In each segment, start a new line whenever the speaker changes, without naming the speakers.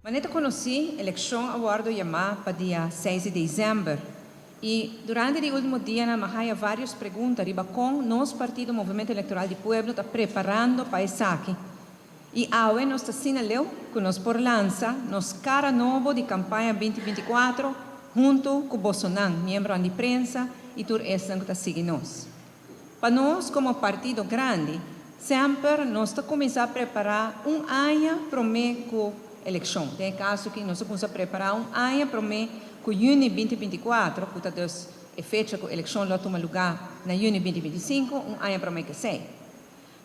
Manera ta konosí, elekshon a wòrdu yamá pa dia 6 di desèmber i durante di último dianan m'a haña vários pregunta riba kon nos partido Movemento Elektoral di Pueblo ta preparando pa esaki. I awe nos ta asina leu ku nos por lansa nos kara nobo di kampaña 2024 huntu ku bosonan, miembronan di prensa i tur esnan ku ta sigui nos. Pa nos komo partido grandi, semper nos ta kuminsá prepará un aña promé ku elekshon. Den e kaso aki nos a kuminsá prepará un aña promé ku yüni 2024, ku ta dus e fecha ku elekshon lo a tuma lugá na yüni 2025, un aña promé ku esei.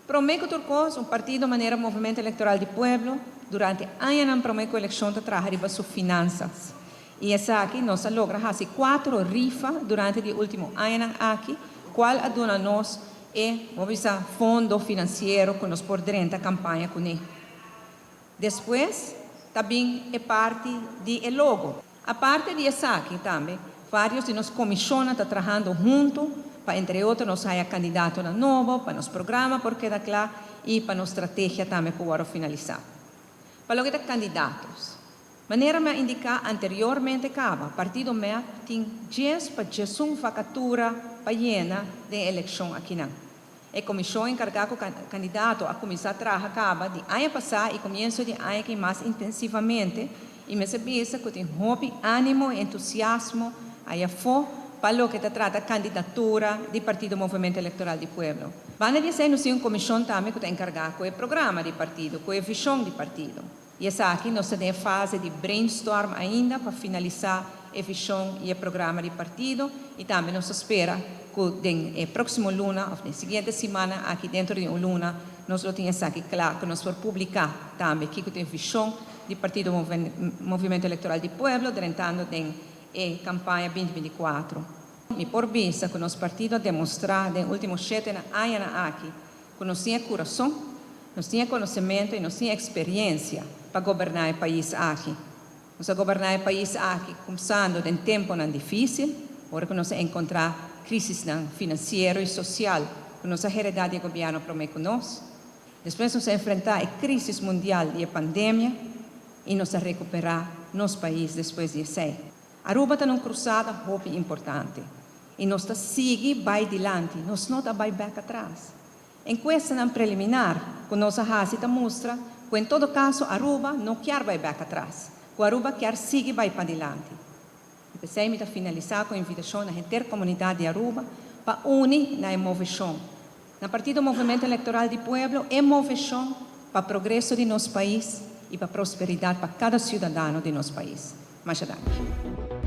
Promé ku tur kos, un partido manera Movemento Elektoral di Pueblo durante añanan promé ku elekshon ta traha riba su finansas. I esaki nos a logra hasi kuatro rifa durante di e último añanan aki, kual a duna nos e, bo bisa, fondo finansiero ku nos por drenta kampaña kuné. Despues ta bin e parti di e logo. Aparte di esaki tambe vários di nos komishonnan ta trahando huntu pa entre otro nos haya kandidatonan nobo, pa nos programa por keda kla i pa nos strategia tambe por wòrdu finalisá. Pa loke ta kandidatos, manera mi a indiká anteriormente kaba, partido mep tin 10 pa 11 vakatura pa yena den e elekshon akinan. E komishon enkargá ku kandidato a kuminsá traha kaba di aña pasá i komienso di aña aki mas intensivamente i mester bisa ku tin hopi ánimo i entusiasmo ayafó pa loke ta trata kandidatura di partido Movemento Elektoral di Pueblo. Banda di esei nos tin un komishon tambe ku ta enkargá ku e programa di partido, ku e vishon di partido. I esaki nos ta den e fase di brainstorm ainda pa finalisá e vishon i e programa di partido i tambe nos ta spera ku den e próksimo luna òf den siguiente siman aki dentro di un luna nos lo tin esaki kla ku nos por publiká tambe kiko ta e vishon di partido Movemento Elektoral di Pueblo drentando den e kampaña 2024. Mi por bisa ku nos partido a demostrá den último 7 añanan aki ku nos tin e kurason, nos tin e konosementu i nos tin eksperensia pa goberná e pais aki. Nos a goberná e pais aki kuminsando den tempunan difísil, ora ku nos a enkontrá krísisnan finansiero i sosial ku nos a heredá di e gobièrnu promé ku nos. Despues nos a enfrentá e krísis mundial di e pandemia i nos a rekuperá nos pais despues di esei. Aruba ta na un krusada hopi importante i nos ta sigui bai dilanti, nos no ta bai bèk atras. Enkuestanan preliminar ku nos a hasi ta mustra ku en todo kaso Aruba no kier bai bèk atras, ku Aruba kier sigui bai padilanti. I p'esei mi ta finalisá ku invitashon na henter komunidat di Aruba pa uni na e moveshon na partido Movemento Elektoral di Pueblo, e moveshon pa progreso di nos pais i pa prosperidat pa kada siudadano di nos pais. Masha danki.